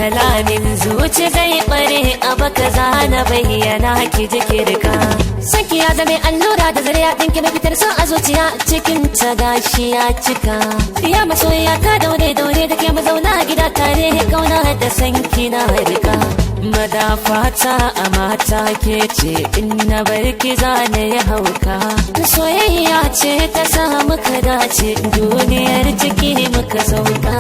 Kalamin zuci zai bare a baka, zana bayyana ki ji kirka. Sanki ya zame allura da zariya, ɗinki na fitar so a zuciya, cikin ta gashi ya cika. Ya masoyiya ta, daure daure da ke mazauna gida tare, kauna da sanki na rika. Madafata a mata ke ce, in na bar ki zane ya hauka. Soyayya ce ta sa muka dace, duniyar ciki muka sauka.